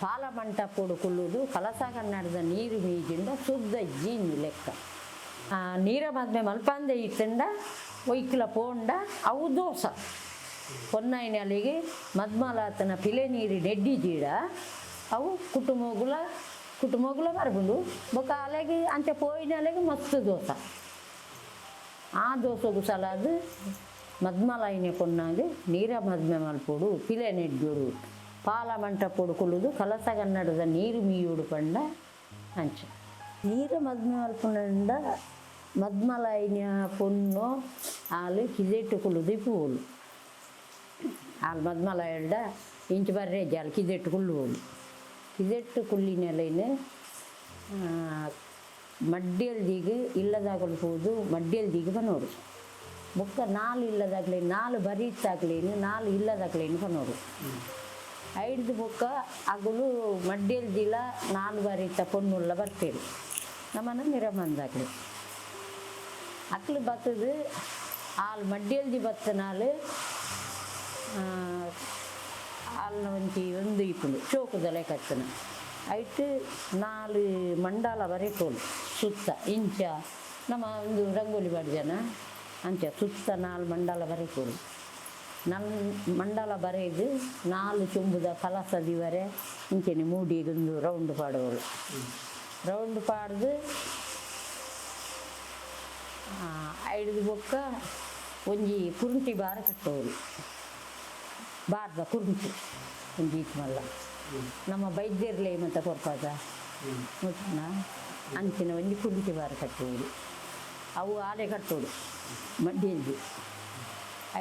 ಪಾಲ ಮಂಟಪೊಡು ಕುಲ್ಲುದು ಕಲಸ ಕನ್ನಡದ ನೀರು ಮೀಜಿಂಡ ಶುದ್ಧ ಇಜ್ಜಿ ಲೆಕ್ಕ. ನೀರ ಮದ್ಮೆ ಮಲ್ಪಂದೆ ಇತ್ತಂಡ ಒಯ್ಕ್ಲ ಪೋಂಡ ಅವು ದೋಸ. ಪೊನ್ನಾಯಿನಲಿಗೆ ಮದ್ಮಲಾತನ ಪಿಲೆ ನೀರು ನೆಡ್ಡಿ ಜೀಡ ಅವು ಕುಟುಂಬಗುಲ ಕುಟುಂಬಗುಲ ಬರ್ಪುಂಡು. ಬೊಕ ಅಲೆಗ್ ಅಂಚ ಪೋಯಿನಲೆಗ್ ಮಸ್ತ್ ದೋಸ. ಆ ದೋಸೊಗು ಸಲಾದ್ ಮದ್ಮಲಾಯಿನ ಪೊನ್ನಾಗ್ ನೀರ ಮದ್ಮೆ ಮಲ್ಪೊಡು, ಪಿಲೆ ನೆಡ್ಡೊಡು, ಪಾಲ ಮಂಟಪೊಡು ಕುಲ್ಲುದು ಕಲಸ ಕನ್ನಡದ ನೀರು ಮೀಯೊಡು ಪಂಡ ಅಂಚ. ನೀರ ಮದ್ಮೆ ಮಲ್ಪುನಂಡ ಮದ್ಮಲಾಯಿನ ಪೊಣ್ಣು ಆಲ್ ಕಿದೆಟ್ ಕುಲ್ಲುದು ಇಪ್ಪುವೊಲು. ಆಲ್ ಮದ್ಮಲಾಯಲ್ಡ ಇಂಚ ಬರ್ರೆ ಆಲ್ ಕಿದೆಟ್ ಕುಲ್ಲುವೊಲು. ಕಿದೆಟ್ ಕುಲ್ಲಿನಲೇನ್ ಮಡ್ಯೆಲ್ದಿಗ್ ಇಲ್ಲದಾಗಲು ಪೋದು ಮಡ್ಯೆಲ್ದಿಗ್ ಪನೊಡು. ಬೊಕ್ಕ ನಾಲ್ ಇಲ್ಲದಾಗ್ಲೇನ್, ನಾಲ್ ಬರೀತಾಗ್ಲೇನ್, ನಾಲ್ ಇಲ್ಲದಾಗ್ಲೇನ್ ಪನೊಡು. ಐಡ್ದ್ ಬೊಕ್ಕ ಅಗುಲು ಮಡ್ಯೆಲ್ದಿಲ ನಾಲ್ ಬರಿತ ಪೊಣ್ಣುಲ್ಲ ಬರ್ಪೆರ್. ನಮನ ನಿರಮಂದಾಗ್ಲು ಅಕ್ಲು ಬತ್ತುದು ಆಲ್ ಮಡ್ಯೆಲ್ದಿ ಬತ್ತನಾಲ್ ಆಲ್ನ ಒಂಜಿ ಒಂದು ಇಪ್ಪುಂಡು ಚೋಕುದ ಲೆಕ್ಕತ್ತನ, ಐಟ್ ನಾಲ್ ಮಂಡಲ ಬರೆಪೊಲು ಸುತ್ತ. ಇಂಚ ನಮ ಒಂದು ರಂಗೋಲಿ ಪಾಡ್ಜನ ಅಂಚ ಸುತ್ತ ನಾಲ್ ಮಂಡಲ ಬರೆಪೊಲು. ನಲ್ ಮಂಡಲ ಬರೆದು ನಾಲ್ ಚೊಂಬುದ ಕಲಸ ದಿವರೆ ಇಂಚೆನೆ ಮೂಡಿಗೊಂದು ರೌಂಡ್ ಪಾಡುವಳು. ರೌಂಡ್ ಪಾಡ್ದು ಐಡ್ದ್ ಬೊಕ್ಕ ಒಂಜಿ ಕುರುಂಟಿ ಬಾರ ಕಟ್ಟುವಳು. ಬಾರ್ದ ಕುರುಂಟಿ ಒಂಜಿ ಈತ್ ಮಲ್ಲ, ನಮ್ಮ ಬೈದ್ಯರ್ಲೆ ಮಾತ ಕೊರ್ಪಾದ ಮುಟ್ನ ಅಂಚಿನ ಒಂಜಿ ಕುರುಂಟಿ ಬಾರ ಕಟ್ಟುವುದು. ಅವು ಆಲೆ ಕಟ್ಟೋಡು ಮಡ್ಡಿಲ್ದು.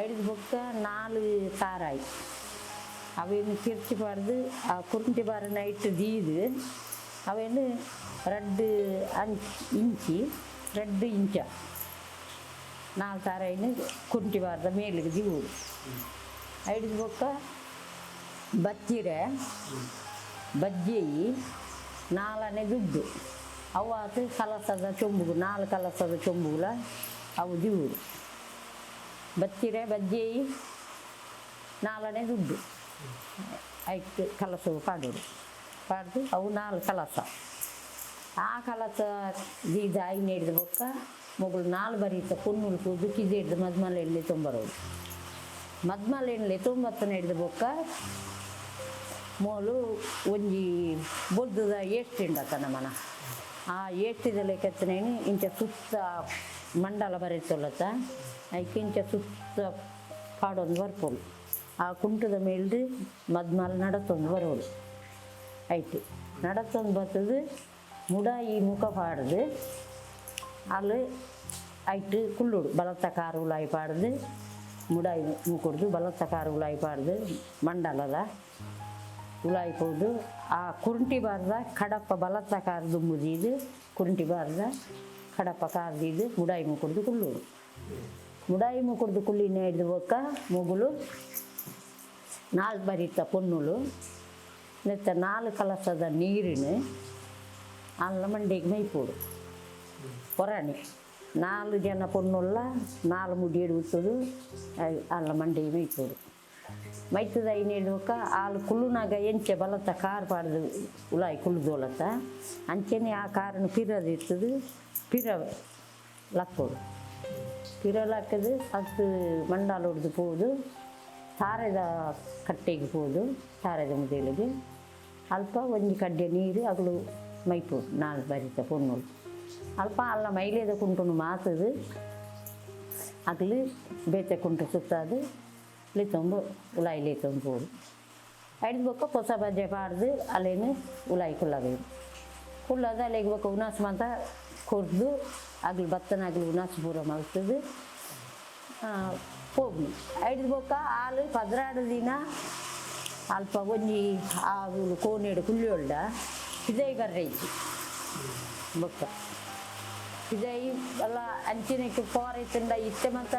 ಐಡ್ದ್ ಬೊಕ್ಕ ನಾಲ್ ತಾರಾಯಿ ಅವೆನ್ ತಿರ್ಚಿ ಪಾಡ್ದು ಆ ಕುರುಂಟಿ ಬಾರನ್ ಐಟ್ ದೀದ್ ಅವೆನ್ ರಡ್ಡ್ ಅಂಚ್ ಇಂಚಿ ರಡ್ಡ್ ಇಂಚ ನಾಲ್ ತಾರಾಯಿನ್ ಕುರುಂಟಿ ಬಾರದ ಮೇಲಿಗೆ ದೀವೊಡು. ಐಡ್ದ್ ಬೊಕ್ಕ ಬಚ್ಚಿರೆ, ಬಜ್ಜೆಯಿ, ನಾಲನೆ ದುಡ್ಡು ಅವು ಆತ್ ಕಲಸದ ಚೊಂಬುಗು, ನಾಲ್ ಕಲಸದ ಚೊಂಬುಗುಲ ಅವು ದೀವೊಡು. ಬಚ್ಚಿರೆ, ಬಜ್ಜೆಯಿ, ನಾಲನೆ ದುಡ್ಡು ಐಕ್ ಕಲಸವು ಪಾಡೊಡು. ಪಾಡ್ದು ಅವು ನಾಲ್ ಕಲಸ. ಆ ಕಲಸ ದೀದ್ ಐನ್ ಹಿಡ್ದು ಬೊಕ್ಕ ಮೊಗುಲು ನಾಲ್ ಬರೀತ ಪೊನ್ನುಲು ಪೋದು ಕಿದೆಡ್ದು ಮದ್ಮಲೆನ್ ಲೆತ್ತೊಂಬರೋಡು. ಮದ್ಮಲೆನ್ ಲೆತ್ತೊಂಬತ್ತನ ಹಿಡ್ದು ಬೊಕ್ಕ ಮೋಲು ಒಂಜಿ ಬೊಲ್ದುದ ಏಷ್ಟಿ ಉಂಡತ್ತ ನಮನ, ಆ ಏಷ್ಟಿದ ಲೆಕ್ಕತ್ತನೇನು ಇಂಚ ಸುತ್ತ ಮಂಡಲ ಬರೆತೊಲತ್ತ, ಐಕ್ ಇಂಚ ಸುತ್ತ ಪಾಡೊಂದು ಬರ್ಪೊಲು. ಆ ಕುಂಟುದ ಮೇಲ್ಡ್ ಮದ್ಮಲ್ ನಡತೊಂದು ಬರೋಡು. ಐಟ್ ನಡತೊಂದು ಬತ್ತದು ಮುಡಾಯಿ ಮುಖ ಪಾಡ್ದು ಅಲ್ ಐಟ್ ಕುಲ್ಲೊಡು. ಬಲತ್ತ ಕಾರ್ ಉಲಾಯಿ ಪಾಡ್ದು, ಮುಡಾಯಿ ಮುಖೊಡ್ದು ಬಲತ್ತ ಕಾರ್ ಉಲಾಯಿ ಪಾಡ್ದು ಮಂಡಲದ ಉಲಾಯಿ ಪೋದು ಆ ಕುರುಂಟಿ ಬಾರ್ದ ಕಡಪ ಬಲತ್ತ ಕಾರ್ ದುಂಬು ದೀದು, ಕುರುಂಟಿ ಬಾರ್ದ ಕಡಪ ಕಾರ್ ದೀದು ಮುಡಾಯಿ ಮುಖೊಡ್ದು ಕುಲ್ಲೊಡು. ಮುಡಾಯಿ ಮುಖೊಡ್ದು ಕುಲ್ಲಿನ ಹಿಡ್ದು ಬೊಕ್ಕ ಮೊಗುಲು ನಾಲ್ ಬರಿತ ಪೊನ್ನುಲು ನೆತ್ತ ನಾಲ್ ಕಲಸದ ನೀರಿನ ಅಲ್ಲ ಮಂಡೆಗೆ ಮೈಪೋಡು. ಹೊರಣಿ ನಾಲ್ ಜನ ಪೊನ್ನುಲ್ಲ ನಾಲ್ ಮುಡಿ ಉತ್ತದು ಅಲ್ಲ ಮಂಡೆಗೆ ಮೈಪೋಡು. ಮೈತದ ಐನ್ ಬೊಕ್ಕ ಆಲ್ ಕುಲ್ಲುನಾಗ ಎಂಚ ಬಲತ್ತ ಕಾರ್ ಪಾಡ್ದು ಉಲಾಯಿ ಕುಲ್ಲುದೋಲತ್ತ ಅಂಚೆನೆ ಆ ಕಾರನ್ನು ಪಿರದು ಇತ್ತದು ಪಿರ ಲಕ್ಕೋಡು. ಪಿರ ಲಕ್ಕದು ಅದು ಮಂಡಾಲ ಹೊಡ್ದು ಪೋದು ತಾರೆದ ಕಟ್ಟೆಗೆ ಪೋದು ತಾರೆದ ಮುದೆಲಿಗೆ ಅಲ್ಪ ಒಂಜಿ ಕಡ್ಡೆ ನೀರು ಅಗಲು ಮೈಪೋಡು ನಾಲ್ ಬರಿತ ಪೊನ್ನುಲು. ಅಲ್ಪ ಅಲ್ಲ ಮೈಲೇದ ಕುಂಟುನು ಮಾತದು ಅಗಲು ಬೇತೆ ಕುಂಟು ಸುತ್ತಾದು ಲೆತ್ತೊಂಬು ಉಲಾಯಿ ಲೆತ್ತೊಂದು ಪೋಡು. ಐಡ್ದ್ ಬೊಕ್ಕ ಪೊಸ ಬಜ್ಜೆ ಪಾಡ್ದು ಅಲ್ಲೇನು ಉಲಾಯಿ ಕುಲ್ಲಬೇಕು. ಕುಲ್ಲದ ಅಲ್ಲಿಗೆ ಬೊಕ್ಕ ಉಣಸ್ ಮಾತ ಕೊರ್ದು ಅಗ್ಲು ಬತ್ತನ ಅಗ್ಲು ಉಣಸ್ ಪೂರ ಮಲ್ತದು ಪೋಗ್ನು. ಐಡ್ದ್ ಬೊಕ್ಕ ಆಲ್ 12 ದಿನ ಅಲ್ಪ ಒಂಜಿ ಆಗುಲು ಕೋಣೆಡ್ ಕುಲ್ಲಿಯೊಲ್ಡ ಪಿದಯಿ ಬರ್ರೆ ಇಜ್ಜಿ. ಬೊಕ್ಕ ಪಿದಯಿ ಬಲ್ಲ ಅಂಚಿನಕ್ಕೆ ಪೋರ ಇತ್ತಂಡ ಇತ್ತೆ ಮಾತ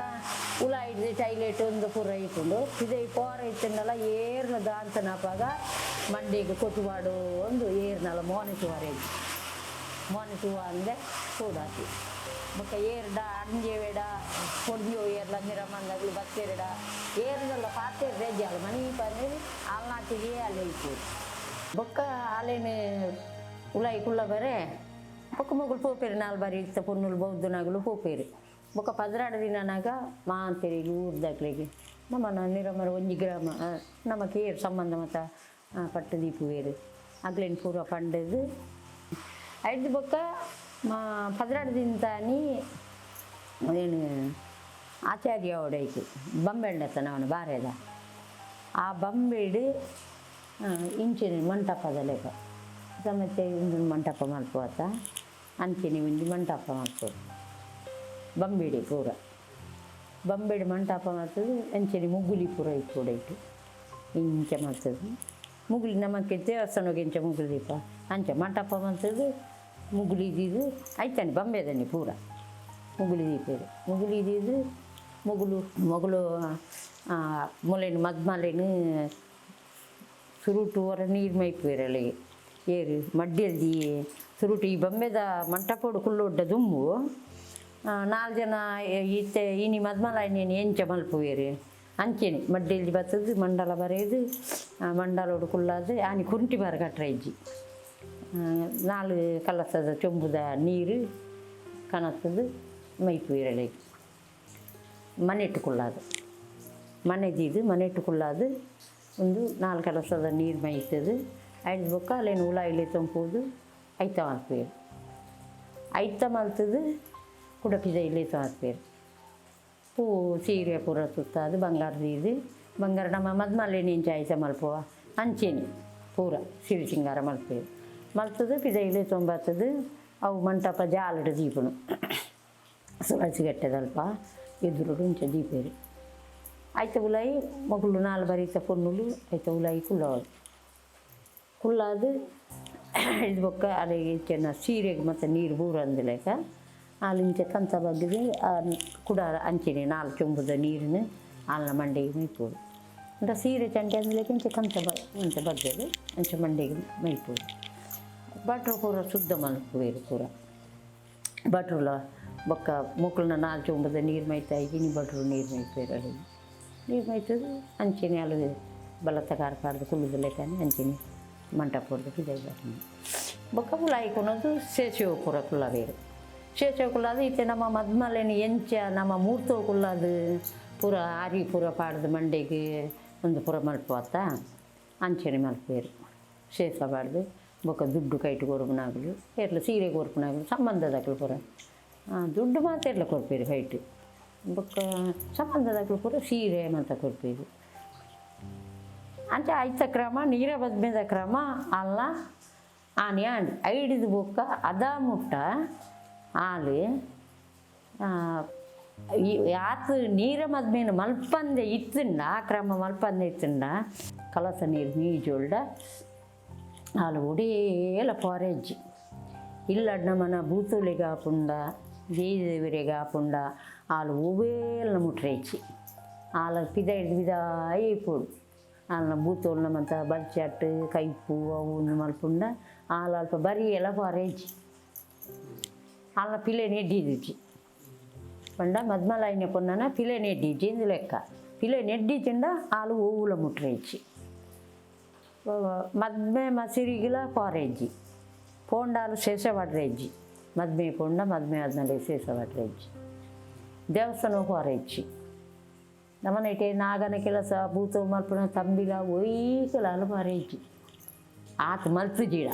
ಉಲಾಯಿಡ್ದು ಟೈಲೆಟ್ ಒಂದು ಪೂರ ಇಪ್ಪುಂಡು. ಪಿದಯಿ ಪೋರ ಇತ್ತಂಡಲ ಏರ್ನ ದಾಂತನಪಗ ಮಂಡೆಗ್ ಕೊತುವಾಡು ಒಂದು ಏರ್ನಲ ಮೋನೆ ತೂವರೆ ಇಜ್ಜಿ. ಮೋನೆ ತೂವ ಅಂದೆ ಕೂಡಾತಿ. ಬೊಕ್ಕ ಏರ್ಡ ಅಂಜೆವೆಡ ಪೊಂಜೋ ಏರ್ಲ ನಿರಮಂದಗ್ಲು ಬತ್ತೆರಡ ಏರ್ದಲ್ಲ ಪಾತೆರ್ ರೆಜ್ಜಾಲ ಮನಿ ಪಂದ್ರೆ ಆಲ್ನಾಟಿಗೆ ಅಲ್ಲಿ ಇಪ್ಪುದು. ಬೊಕ್ಕ ಆಲೇನು ಉಲಾಯಿ ಕುಲ್ಲ ಬರೆ ಬೊಕ್ಕ ಮೊಗುಲು ಪೋಪೇರು ನಾಲ್ ಬಾರಿ ಇತ್ತ ಪೊನ್ನುಲು ಬೌದ್ಧನಾಗಲು ಪೋಪೇರು ಬೊಕ್ಕ ಪದ್ರಾಡು ದಿನನಾಗ ಮಾಂತೆರಿಗೆ ಊರ್ದಾಕ್ಲೆಗೆ ನಮ್ಮನ ನಿರಮರ ಒಂಜಿ ಗ್ರಾಮ ನಮ್ಮ ಕೇರ್ ಸಂಬಂಧ ಮತ ಪಟ್ಟು ದೀಪುವೇರು ಅಗ್ಲೇನು ಪೂರ ಪಂಡದು ಐದು ಬೊಕ್ಕ ಮಾ ಪದ್ರಾಡು ದಿನ ತಾನಿ ಏನು ಆಚಾರ್ಯ ಒಡೈತು ಬಂಬೆಂಡತ್ತ ಅವನು ಬಾರೆದ ಆ ಬಂಬೆಡು ಇಂಚಿನ ಮಂಟಪದ ಲೆಕ್ಕ ಮತ್ತೆ ಒಂದು ಮಂಟಪ ಮಲ್ಪುವತ್ತ ಅಂಚಿನ ಒಂಜಿ ಮಂಟಪ ಮಲ್ಪುವುದು ಬಂಬಿಡಿ ಪೂರ ಬಂಬಿಡಿ ಮಂಟಪ ಮಾಡ್ತದೆ ಅಂಚಿನ ಮುಗುಲಿ ಪೂರ ಇಪ್ಪುಡೈಟು ಇಂಚ ಮಾಡ್ತದೆ ಮುಗುಲಿ ನಮಕ್ಕೆ ದೇವಸ್ಥಾನಕ್ಕೆ ಇಂಚ ಮುಗುಲಿ ದೀಪ ಅಂಚ ಮಂಟಪ ಮಾಡ್ತದೆ ಮುಗುಲಿ ಇದ್ದಿದ್ದು ಆಯ್ತಾನೆ ಬಂಬೆದನಿ ಪೂರ ಮುಗುಲಿ ದೀಪ ಇದೆ ಮುಗುಲಿ ಇದ್ದಿದ್ದು ಮುಗುಲು ಮೊಗಲು ಮೊಲೆನು ಮದ್ಮಲೆನು ಸುರುಟು ಹೊರ ನೀರು ಮೈಪುವೆರಲ್ಲಿಗೆ ಏರು ಮಡ್ಡಿಯಲ್ಲಿ ಸುರುಟು ಈ ಬೊಂಬೆದ ಮಂಟಪೋಡು ಕುಲ್ಲೊಡ್ಡ ದುಂಬು ನಾಲ್ಕು ಜನ ಇತ್ತೆ ಇನಿ ಮದ್ಮಲಾಯಿನಿ ಎಂಚ ಮಲ್ಪುವೆರು ಅಂಚೆನೆ ಮಡ್ಡಿಯಲ್ಲಿ ಬತ್ತದು ಮಂಡಲ ಬರೆದು ಮಂಡಲೋಡು ಕುಲ್ಲಾದು ಆನಿ ಕುಂಟಿ ಮರ ಕಟ್ರೆ ಇಜ್ಜಿ ನಾಲ್ ಕಲಸದ ಚೊಂಬುದ ನೀರು ಕನತ್ತದು ಮೈಪುವೆರಲ್ಲಿಗೆ ಮನೆಟ್ಟು ಕುಲ್ಲಾದು ಮನೆ ದೀದು ಮನೆಟ್ಟು ಕುಲ್ಲಾದು ಒಂದು ನಾಲ್ಕು ಕಲಸದ ನೀರು ಮೈತದು ಐದು ಬೊಕ್ಕ ಅಲ್ಲೇನು ಹುಳ ಇಲ್ಲಿ ತಂಪುವುದು ಐತ ಮಲ್ಪೇರು ಐತ ಮಲ್ತದು ಕುಡಪಿದ ಇಲ್ಲಿ ಮಲ್ಪೇರು ಪೂ ಸೀರೆ ಪೂರ ಸುತ್ತಾದು ಬಂಗಾರ ದೀದು ಬಂಗಾರ ನಮ್ಮ ಮದ್ಮಲೆ ನಿಂಚ ಐತ ಮಲ್ಪುವ ಅಂಚೆನೆ ಪೂರ ಸಿರಿ ಸಿಂಗಾರ ಮಲ್ಪೇರು ಮಲ್ತದು ಪಿದ ಇಲ್ಲಿ ತೊಂಬತ್ತದು ಅವು ಮಂಟಪ ಜಾಲಡು ದೀಪನು ಸುಳಸಿಗಟ್ಟೆದಲ್ಪ ಎದುರುಡು ಇಂಚ ದೀಪೇರು ಐತ ಉಲಾಯಿ ಮೊಗಲು ನಾಲ್ ಬರೀತ ಪೊನ್ನುಲು ಐತ ಉಲಾಯಿ ಕುಲ್ಲವಳು ಕುಲ್ಲಾದು ಇದು ಬೊಕ್ಕ ಅರೆಗೆ ಚೆನ್ನ ಸೀರೆಗೆ ಮತ್ತು ನೀರು ಬೂರಂದಿಲೆಕ ಆಲಿಂಚ ಕಂತ ಬಗ್ಗಿದೆ ಆ ಕುಡ ಅಂಚಿನೆ ನಾಲ್ ಚೊಂಬುದ ನೀರಿನ ಆಲ್ನ ಮಂಡೆಗೆ ಮೈಪೋಡು ಅಂಡ ಸೀರೆ ಚಂಡೆ ಅಂದ್ಲೆಕ ಇಂಚ ಕಂತ ಬ ಅಂಚ ಬಗ್ಗದು ಅಂಚ ಮಂಡೆಗೆ ಮೈಪೋಡು ಭಟ್ರು ಪೂರ ಶುದ್ಧ ಮಲ್ಪುವೆರು ಪೂರ ಭಟ್ರುಲ ಬೊಕ್ಕ ಮೊಕ್ಕಳನ್ನ ನಾಲ್ ಚೊಂಬುದ ನೀರು ಮೈತಾ ಇದ್ದೀನಿ ಭಟ್ರು ನೀರು ಮೈಪೇರು ಅಲ್ಲಿ ನೀರು ಮೈತದು ಅಂಚೆನೆ ಅಲ್ಲಿ ಬಲತ್ತ ಕಾರ್ಪಾಡ್ದು ಕುಲ್ಲುದು ಲೆಕ್ಕನೆ ಅಂಚೆನೆ ಮಂಟಪ ಹೊಡ್ದು ಪಿದಾಯಿ ಬರ್ತೀನಿ ಬೊಕ್ಕ ಉಲಾಯಿ ಕೊನೋದು ಸೇಸೆವು ಪೂರ ಕುಲ್ಲವೇರು ಸೇಸೆವು ಕುಲ್ಲಾದು ಇತ್ತೆ ನಮ್ಮ ಮದ್ಮಲೇನು ಎಂಚ ನಮ್ಮ ಮೂರ್ತೋ ಕುಲ್ಲಾದು ಪೂರ ಆರಿ ಪೂರ ಪಾಡ್ದು ಮಂಡೆಗೆ ಒಂದು ಪೂರ ಮಲ್ಪುವತ್ತ ಅಂಚೆನೆ ಮಲ್ಪೇರು ಶೇಷ ಪಾಡ್ದು ಬೊಕ್ಕ ದುಡ್ಡು ಕೈಟ್ ಕೊರ್ಪುನಾಗಲು ಏರ್ಲ ಸೀರೆ ಕೊರ್ಪುನಾಗಲು ಸಂಬಂಧದಾಗಲು ಪೂರ ದುಡ್ಡು ಮಾತ್ರ ಎರ್ಲ ಕೊರ್ಪೇರು ಕೈಟ್ ಬೊಕ್ಕ ಸಂಬಂಧದಾಗಲು ಪೂರ ಸೀರೆ ಮಾತ ಕೊರ್ಪೇರು ಅಂಚ ಐತ ಕ್ರಮ ನೀರ ಬದ್ಮೇದ ಕ್ರಮ ಅಲ್ಲ ಆನಿ ಆಂಡ್ ಐಡಿದ ಬೊಕ್ಕ ಅದ ಮುಟ್ಟ ಆಲು ಆತ ನೀರ ಮದ್ಮೇನ ಮಲ್ಪಂದೆ ಇತ್ತುಂಡ ಆ ಕ್ರಮ ಮಲ್ಪಂದೆ ಇತ್ತುಂಡ ಕಲಸ ನೀರು ಮೀಜೋಲ್ಡ ಆಲು ಒಡೇಲ ಫಾರೆಜ್ಜಿ ಇಲ್ಲಡ್ ನಮನ ಬೂತುಲಿಗೆ ಆಪುಂಡ ದೇವಿರಿಗೆ ಆಪುಂಡ ಆಲು ಒವೇಲ್ನ ಮುಟ್ರೇಚಿ ಆಲ ಪಿದ ಹಿಡ್ದು ಪಿದಾಯಿ ಇಪ್ಪುಡು ಆಲ್ನ ಬೂತೋಲ್ನ ಮಂತ ಬಲ್ಚಟ್ಟು ಕೈಪು ಅವು ಉಂದು ಮಲ್ಪುಂಡ ಆಲ ಅಲ್ಪ ಬರಿ ಎಲ್ಲ ಫಾರೇಜಿ ಆಲ್ನ ಪಿಲೆ ನೆಡ್ಡಿದಿಜ್ಜಿ ಪಂಡ ಮದ್ಮಲಾಯಿನ ಪೊನ್ನನ ಪಿಲೆ ನೆಡ್ಡಿಜ್ಜಿ ಇಂದು ಲೆಕ್ಕ ಪಿಲೆ ನೆಡ್ಡಿಜಿಂಡ ಆಲು ಓವುಲ ಮುಟ್ರೇಚಿ ಮದ್ಮೆ ಮಸಿರಿಗಿಲ ಫಾರೇಜಿ ಪೋಂಡಾಲು ಶೇಷ ಪಡ್ರೆಜ್ಜಿ ಮದ್ಮೆ ಪೋಂಡ ಮದ್ಮೆ ಆದ್ಮೇಲೆ ಶೇಷ ಪಡ್ರೆಜ್ಜಿ ದೇವಸ್ಥಾನ ಫಾರೇಜಿ ನಮ್ಮನೆ ನಾಗನ ಕೆಲಸ ಭೂತ ಮಲ್ಪುನ ತಂಬಿಲ ಒಯ್ಕಲಾಲ ಫಾರೇಜಿ ಆತ ಮಲ್ತು ಜೀಡ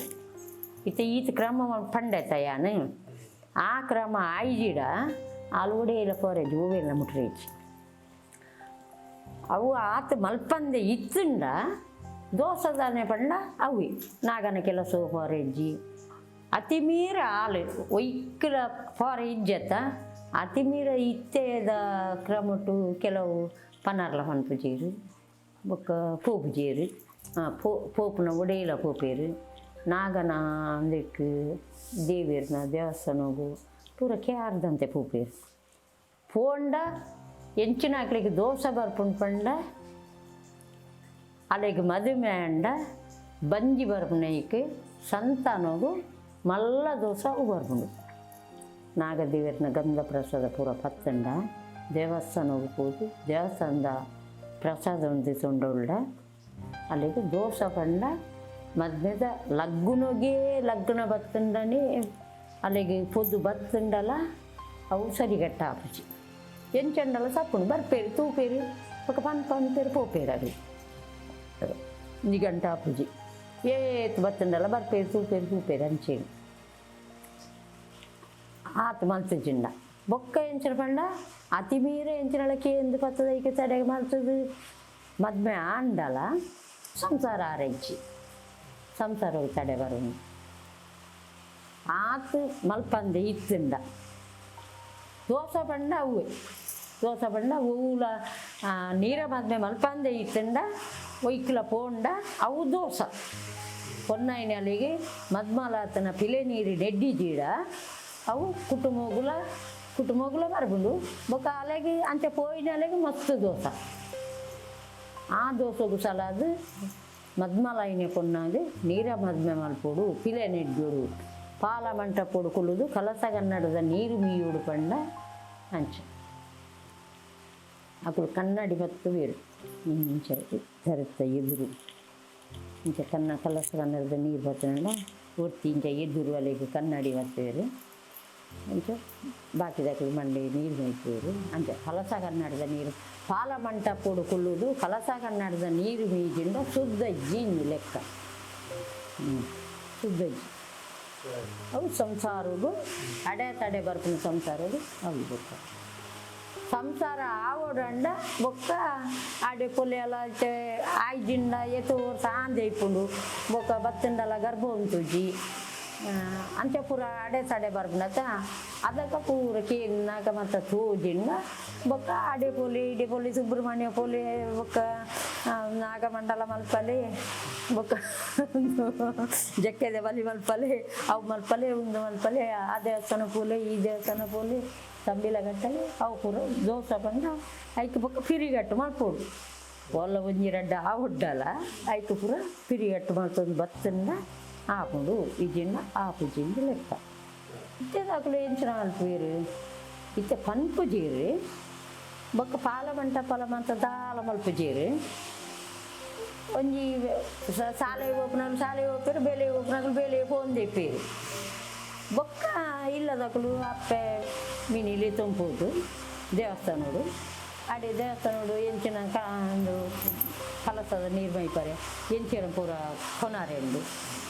ಇತ್ತ ಈತ ಕ್ರಮ ಪಂಡೆತ ಯಾನು ಆ ಕ್ರಮ ಆಯ್ಜಿಡ ಆಲು ಇಲ್ಲ ಫಾರೇಜ್ ಹೂವೆಲ್ಲ ಮುಟ್ರೇಜಿ ಅವು ಆತ ಮಲ್ಪಂದೆ ಇತ್ತುಂಡ ದೋಸದಾನೆ ಪಂಡ ಅವಿ ನಾಗನ ಕೆಲಸ ಫಾರೆಜ್ಜಿ ಅತಿ ಮೀರ ಆಲು ಒಯ್ಕಲ ಫಾರೆಜ್ಜತ್ತ ಅತಿ ಮೀರ ಇತ್ತೆದ ಕ್ರಮಟು ಕೆಲವು ಪನಾರ್ಲ ಪನ್ಪುಜೀರು ಬೊಕ್ಕ ಪೋಪುಜೀರು ಪೋಪುನ ಒಡೆಯಲ ಪೋಪೇರು ನಾಗನ ಅಂದಕ್ಕೆ ದೇವಿರ್ನ ದೇವಸ್ಥಾನಗು ಪೂರ ಕ್ಯಾರ್ದಂತೆ ಪೋಪೇರು ಪೋಂಡ ಎಂಚಿನ ಆಕ್ಲಿಗೆ ದೋಸೆ ಬರ್ಪುಂಡು ಪಂಡ ಅಲೆಗ್ ಮದುಮೆ ಅಂಡ ಬಂಜಿ ಬರ್ಪುನೈಕ್ ಸಂತಾನಗು ಮಲ್ಲ ದೋಸೆ ಅವು ಬರ್ಪುಂಡು ನಾಗದೇವರನ ಗಂಧ ಪ್ರಸಾದ ಪೂರ ಪತ್ತಂಡ ದೇವಸ್ಥಾನಕ್ಕೆ ಪೋದು ದೇವಸ್ಥಾನದ ಪ್ರಸಾದ ಒಂದು ತೊಂಡುಳ್ಳ ಅಲ್ಲಿಗೆ ದೋಸೆ ಪಂಡ ಮದ್ಮೆದ ಲಗ್ಗುನೊಗೆ ಲಗ್ನ ಬತ್ತಂಡನೆ ಅಲ್ಲಿಗೆ ಪೊದ್ದು ಬತ್ತಂಡಲ ಅವು ಸರಿಗಟ್ಟ ಆಪುಜಿ ಎಂಚಂಡಲ ಸಪ್ಪುಂಡು ಬರ್ಪೇರು ತೂಪೇರು ఒక ಪನ್ ಪನ್ಪೇರು ಪೋಪೇರು ಅದು ನಿಗಂಟ ಆಪುಜಿ ಏತ್ ಬತ್ತಂಡಲ ಬರ್ಪೇರು ತೂಪೇರು ತೂಪೇರು ಅಂಚೇನು ಆತ್ ಮಲ್ತುಜಿಂಡ ಬೊಕ್ಕ ಎಂಚಿನ ಪಂಡ ಅತಿ ಮೀರ ಎಂಚಿನಳ ಕೇಂದು ಪತ್ತದ ಐಕೆ ತಡೆಗೆ ಮಲ್ತದು ಮದ್ಮೆ ಆಂಡಲ ಸಂಸಾರ ಆರೈಚಿ ಸಂಸಾರ ತಡೆ ಬರುನು ಆತ್ ಮಲ್ಪಂದೆ ಇತ್ತುಂಡ ದೋಸೆ ಪಂಡ ಅವೇ ದೋಸೆ ಪಂಡ ಒವ್ಲ ನೀರ ಮದ್ಮೆ ಮಲ್ಪಂದೆ ಇತ್ತುಂಡ ಒಯ್ಕುಲ ಪೋಂಡ ಅವು ದೋಸೆ ಪೊನ್ನಾಯಿನಲ್ಲಿಗೆ ಮದ್ಮಲಾತನ ಪಿಲೆ ನೀರು ನೆಡ್ಡಿ ಜೀಡ ಅವು ಕುಟುಂಬಗುಲ ಕುಟುಂಬಗುಲ ಬರ್ಬುಂಡು ಬೊಕ್ಕ ಅಲೆಗೆ ಅಂಚೆ ಪೋಯಿನಲೆಗೆ ಮಸ್ತ್ ದೋಸೆ ಆ ದೋಸೆಗು ಸಲಾದ ಮದ್ಮಲಾಯಿನ ಪೊನ್ನಾಗ ನೀರ ಮದ್ಮೆ ಮಲ್ಪೊಡು ಪಿಲೆ ನೆಡ್ಜೋಡು ಪಾಲ ಮಂಟಪೊಡು ಕುಲ್ಲುದು ಕಲಸಗನ್ನಡದ ನೀರು ಮೀಯೋಡು ಪಂಡ ಅಂಚೆ ಅప్పుడు ಕನ್ನಡಿ ಮತ್ತು ವೀರು ಇಂಚ ತರತ್ತ ಎದುರು ಇಂಚ ಕನ್ನ ಕಲಸಗನ್ನಡದ ನೀರು ಬರ್ತಂಡ ಒತ್ತಿ ಇಂಚ ಎದುರು ಅಲೆಗೆ ಕನ್ನಡಿ ಬರ್ತೇವೆ ಅಂಚ ಬಾಕಿದಕ್ಲು ಮಂಡೆ ನೀರು ಮೀಯ್ತೇವೆ ಅಂಚ ಕಲಸ ಕನ್ನಡದ ನೀರು ಪಾಲ ಮಂಟಪೊಡು ಕುಲ್ಲುದು ಕಲಸ ಕನ್ನಡದ ನೀರು ಮೀಜಿಂಡ ಶುದ್ಧ ಜೀನಿ ಲೆಕ್ಕ ಶುದ್ಧ ಜಿ ಅವು ಸಂಸಾರಗು ಅಡೆ ತಡೆ ಬರ್ಪುನ ಸಂಸಾರಗು ಅವು ಬೊಕ್ಕ ಸಂಸಾರ ಆವೊಡಂಡ ಬೊಕ್ಕ ಆಡೆ ಪೊಲೆಯಲ ಆಯ್ಜಿಂಡ ಏತೋ ವರ್ಷ ಆಂದೆ ಇಪ್ಪುಂಡು ಬೊಕ್ಕ ಬತ್ತಂಡಲ ಗರ್ಭ ಉಂತುಜಿ ಅಂಚ ಪೂರ ಅಡೆ ತಡೆ ಬರ್ಪುಂಡತ್ತ ಅದಕ್ಕ ಪೂರ ಕೇನ್ನಾಕ ಮತ್ತ ತೋಜಿಂಡ ಬೊಕ್ಕ ಆಡೆ ಪೊಲಿ ಇಡೆ ಪೊಲಿ ಸುಬ್ರಹ್ಮಣ್ಯ ಪೊಲಿ ಬೊಕ್ಕ ನಾಗಮಂಡಲ ಮಲ್ಪಲೆ ಬೊಕ್ಕ ಜಕ್ಕೆದ ಬಲಿ ಮಲ್ಪಲೆ ಅವು ಮಲ್ಪಲೆ ಉಂದು ಮಲ್ಪಲೆ ಆ ದೇವಸ್ಥಾನ ಪೋಲೆ ಈ ದೇವಸ್ಥಾನ ಪೋಲೆ ತಂಬಿಲ ಗಟ್ಟಲೆ ಅವು ಪೂರ ದೋಸೆ ಪಂಡ ಐಕ್ ಬೊಕ್ಕ ಪಿರಿಗಟ್ಟು ಮಲ್ಪೊಡು ಒಲ್ಲ ಒಂಜಿ ರಡ್ಡ ಆ ಒಡ್ಡಲ ಐಕ್ ಪೂರ ಪಿರಿಗಟ್ಟು ಮಲ್ತೊಂದು ಬತ್ತಂಡ ಆಪುಂಡು ಇಜಿಂಡ ಆಪುಜಿಂದು ಲೆಕ್ಕ ಇತ್ತೆದಾಕುಲು ಎಂಚಿನ ಮಲ್ಪುವೆರು ಇತ್ತೆ ಪನ್ಪುಜೆರ್ ಬೊಕ್ಕ ಪಾಲ ಮಂಟ ಪಲ ಮಂತ ದಾಲ ಮಲ್ಪುಜೆರ್ ಒಂಜಿ ಸಾಲೆ ಪೋಪುನಕುಲು ಶಾಲೆ ಪೋಪೆರ್ ಬೇಲೆ ಪೋಪುನಕುಲು ಬೇಲೆ ಪೋವೊಂದಿಪ್ಪೆರ್ ಬೊಕ್ಕ ಇಲ್ಲದಕುಲು ಅಪ್ಪೆ ಮಿನಿಲಿ ತೊಂಪೋದು ದೇವಸ್ಥಾನಡು ಅಡೆ ದೇವಸ್ಥಾನಡು ಎಂಚಿನ ಉಂದು ಕಲಸದ ನೀರು ಮೈಪರೆ ಎಂಚಿನ ಪೂರ ಕೊನಾರೆಂಡು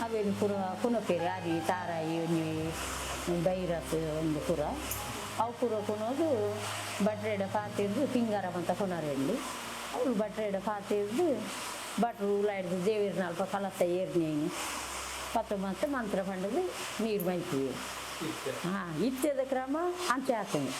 ಅವೇನು ಪೂರ ಕುನಪೇರು ಅರಿ ತಾರಾಯಿ ಒಂಜಿ ಬೈರಸ್ ಒಂದು ಪೂರ ಅವು ಪೂರ ಕೊನೋದು ಬಟ್ರೆಡ ಪಾತಿರ್ದು ಪಿಂಗಾರ ಮಂತ ಕೊನಾರೆಂಡು ಅವ್ರು ಬಟ್ರೆಡ ಪಾತಿರ್ದು ಭಟ್ರು ಉಲಾಯಿಡ್ದು ದೇವಿರ್ನ ಅಲ್ಪ ಕಲಸ ಏರ್ನೇನು ಪತ್ತು ಮತ್ತೆ ಮಂತ್ರ ಪಂಡದು ನೀರು ಮೈಪುವೆ ಇತ್ತೆ ಹಾಂ ಇತ್ತೆದ ಕ್ರಮ ಅಂಚೆ ಆತಂಡು.